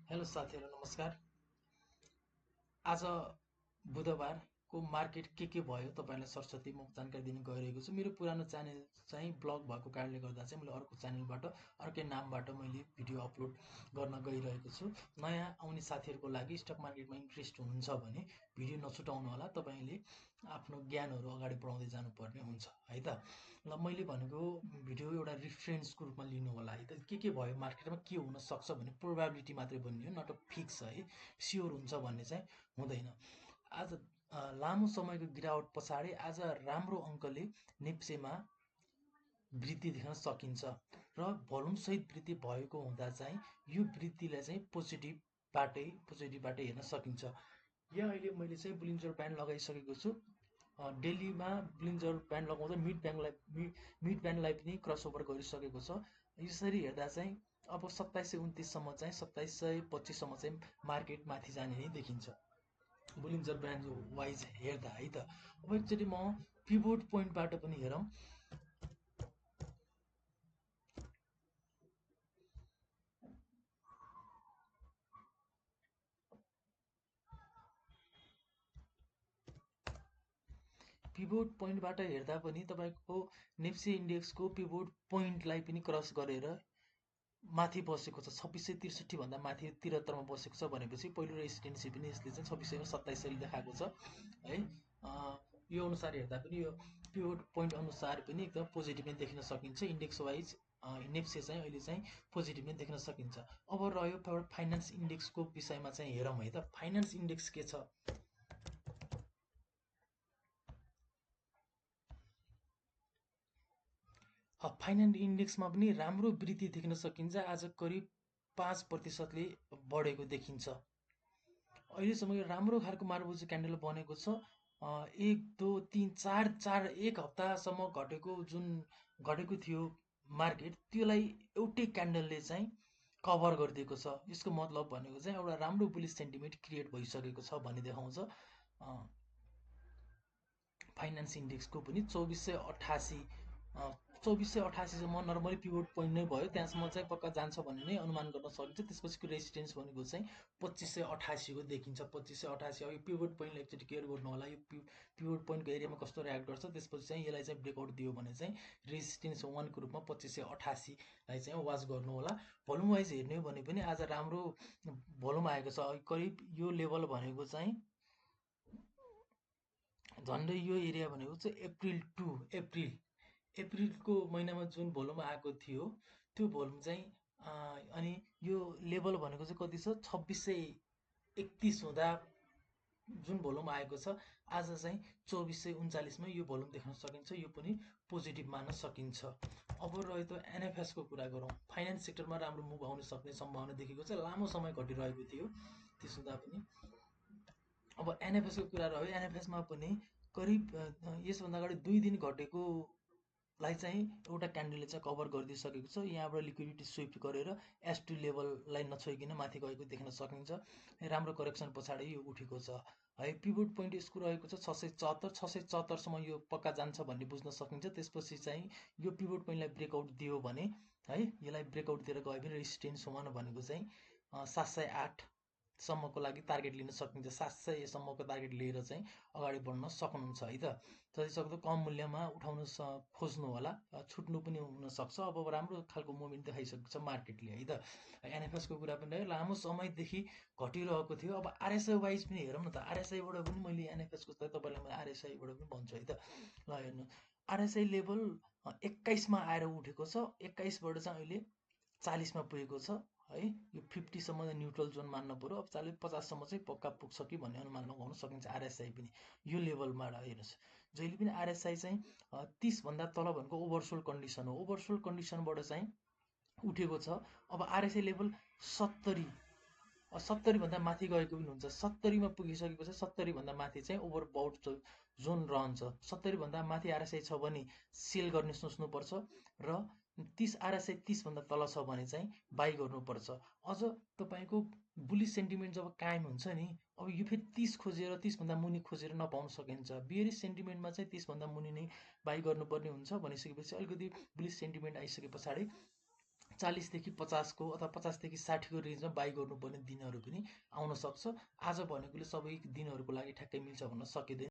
Hello साथीहरू नमस्कार। आज बुधबारको मार्केट के भयो तपाईँलाई सरस्वती म जानकारी दिन गइरहेको छु। मेरो पुरानो च्यानल चाहिँ ब्लक भएको कारणले गर्दा चाहिँ मैले अर्को च्यानलबाट अर्कै नामबाट मैले भिडियो अपलोड गर्न गइरहेको छु। नयाँ आउने साथीहरूको लागि स्टक मार्केटमा इन्ट्रेस्ट हुनुहुन्छ भने भिडियो नछुटाउनु होला। तपाईँले आफ्नो ज्ञानहरू अगाडि बढाउँदै जानुपर्ने हुन्छ है त। ल मैले भनेको भिडियो एउटा रिफरेन्सको रूपमा लिनु होला है त। के भयो मार्केटमा के हुन सक्छ भन्ने प्रोबाबिलिटी मात्रै बनियो, नट अ फिक्स है, स्योर हुन्छ भन्ने चाहिँ हुँदैन। आज लामो समयको गिरावट पछाडि आज राम्रो अङ्कले नेप्सेमा वृद्धि देख्न सकिन्छ र भोल्युमसहित वृद्धि भएको हुँदा चाहिँ यो वृद्धिलाई चाहिँ पोजिटिभबाटै हेर्न सकिन्छ। यहाँ अहिले मैले चाहिँ बुलिन्जर ब्यान्ड लगाइसकेको छु। डेलीमा बुलिन्जर ब्यान्ड लगाउँदा मिड ब्यान्डलाई पनि क्रसओभर गरिसकेको छ। यसरी हेर्दा चाहिँ अब 2729 चाहिँ 2725 चाहिँ मार्केट माथि जाने नै देखिन्छ बुलिन्जर ब्यान्ड वाइज हेर्दा है त। अब एकचोटि म पिभोट पोइन्टबाट पनि हेरौँ। पिभोट पोइन्टबाट हेर्दा पनि तपाईँको नेप्सी इन्डेक्सको पिभोट पोइन्टलाई पनि क्रस गरेर माथि बसेको छ। 2663 भन्दा माथि 73मा बसेको छ भनेपछि पहिलो रेसिडेन्सी पनि यसले चाहिँ 2627 देखाएको छ है। यो अनुसार हेर्दा पनि यो पिभोट पोइन्ट अनुसार पनि एकदम पोजिटिभ नै देख्न सकिन्छ। इन्डेक्स वाइज नेप्से चाहिँ अहिले चाहिँ पोजिटिभ नै देख्न सकिन्छ। अब रह्यो फाइनेन्स इन्डेक्सको विषयमा चाहिँ हेरौँ है त। फाइनेन्स इन्डेक्स के छ? फाइनेन्स इन्डेक्समा पनि राम्रो वृद्धि देख्न सकिन्छ। आज करिब 5%ले बढेको देखिन्छ। अहिलेसम्म राम्रो खालको मार्बुजी क्यान्डल बनेको छ। 1 2 3 4 4 एक हप्तासम्म घटेको थियो मार्केट, त्यसलाई एउटै क्यान्डलले चाहिँ कभर गरिदिएको छ। यसको मतलब भनेको चाहिँ एउटा राम्रो बुलिस सेन्टिमेन्ट क्रिएट भइसकेको छ भन्ने देखाउँछ। फाइनेन्स इन्डेक्सको पनि 2488सम्म नर्मली पिभोट पोइन्ट नै भयो। त्यहाँसम्म चाहिँ पक्का जान्छ भन्ने नै अनुमान गर्न सकिन्छ। त्यसपछिको रेसिस्टेन्स भनेको चाहिँ 2588को देखिन्छ। 2588 अब यो पिभोट पोइन्टलाई एकचोटि केयर गर्नु होला। यो पिभोट पोइन्टको एरियामा कस्तो रियाक्ट गर्छ, त्यसपछि चाहिँ यसलाई चाहिँ ब्रेकआउट दियो भने चाहिँ रेसिस्टेन्स 1को रूपमा 2588लाई चाहिँ वाच गर्नु होला। भोल्युम वाइज हेर्ने हो भने पनि आज राम्रो भोल्युम आएको छ। करिब यो लेभल भनेको चाहिँ झन्डै यो एरिया भनेको चाहिँ एप्रिलको महिनामा जुन भोल्युम आएको थियो त्यो भोल्युम चाहिँ अनि यो लेभल भनेको चाहिँ कति छ? 2631 हुँदा जुन भोल्युम आएको छ आज चाहिँ 2439मा यो भोल्युम देख्न सकिन्छ। यो पनि पोजिटिभ मान्न सकिन्छ। अब रह्यो त एनएफएसको कुरा गरौँ। फाइनेन्स सेक्टरमा राम्रो मुभ आउन सक्ने सम्भावना देखेको छ। लामो समय घटिरहेको थियो त्यस हुँदा पनि। अब एनएफएसको कुरा रह्यो। एनएफएसमा पनि करिब यसभन्दा अगाडि 2 दिन घटेकोलाई चाहिँ एउटा क्यान्डलले चाहिँ कभर गरिदिइसकेको छ। यहाँबाट लिक्विडिटी स्विफ्ट गरेर S2 लेभललाई नछोइकन माथि गएको देख्न सकिन्छ। राम्रो करेक्सन पछाडि यो उठेको छ है। पिभोट पोइन्ट यसको रहेको छ 674सम्म यो पक्का जान्छ भन्ने बुझ्न सकिन्छ। त्यसपछि चाहिँ यो पिभोट पोइन्टलाई ब्रेकआउट दियो भने है, यसलाई ब्रेकआउट दिएर गयो भने रेसिस्टेन्स वान भनेको चाहिँ 708 सम्मको लागि टार्गेट लिन सकिन्छ। 700 सम्मको टार्गेट लिएर चाहिँ अगाडि बढ्न सक्नुहुन्छ है त। जतिसक्दो कम मूल्यमा उठाउन खोज्नु होला। छुट्नु पनि हुनसक्छ। अब राम्रो खालको मुभमेन्ट देखाइसकेको छ मार्केटले है त। एनएफएसको कुरा पनि रह्यो। लामो समयदेखि घटिरहेको थियो। अब आरएसआई वाइज पनि हेरौँ न त। आरएसआईबाट पनि मैले एनएफएसको त तपाईँलाई मैले आरएसआईबाट पनि भन्छु है त। ल हेर्नु, आरएसआई लेभल 21मा आएर उठेको छ। 21बाट चाहिँ अहिले 40मा पुगेको छ है। यो 50सम्म न्युट्रल जोन मान्न पर्यो। अब 40-50सम्म चाहिँ पक्का पुग्छ कि भन्ने अनुमान लगाउन सकिन्छ आरएसआई पनि यो लेभलमा। हेर्नुहोस्, जहिले पनि आरएसआई चाहिँ 30 भन्दा तल भनेको ओभरसोल्ड कन्डिसन हो। ओभरसोल्ड कन्डिसनबाट चाहिँ उठेको छ। अब आरएसआई लेभल 70 भन्दा माथि गएको पनि हुन्छ। 70मा पुगिसकेपछि 70 भन्दा माथि चाहिँ ओभरबाउट जोन रहन्छ। 70 भन्दा माथि आरएसआई छ भने सेल गर्ने सोच्नुपर्छ र 30 आरएसआई 30 भन्दा तल छ भने चाहिँ बाई गर्नुपर्छ। अझ तपाईँको बुलिस सेन्टिमेन्ट जब कायम हुन्छ नि, अब यो फेरि 30 खोजेर 30 भन्दा मुनि खोजेर नपाउन सकिन्छ। बियरिस सेन्टिमेन्टमा चाहिँ 30 भन्दा मुनि नै बाई गर्नुपर्ने हुन्छ। भनिसकेपछि अलिकति बुलिस सेन्टिमेन्ट आइसके पछाडि 40 देखि 50 को अथवा 50 देखि 60 को रेन्जमा बाई गर्नुपर्ने दिनहरू पनि आउन सक्छ। आज भनेकोले सबै दिनहरूको लागि ठ्याक्कै मिल्छ भन्न सकिँदैन।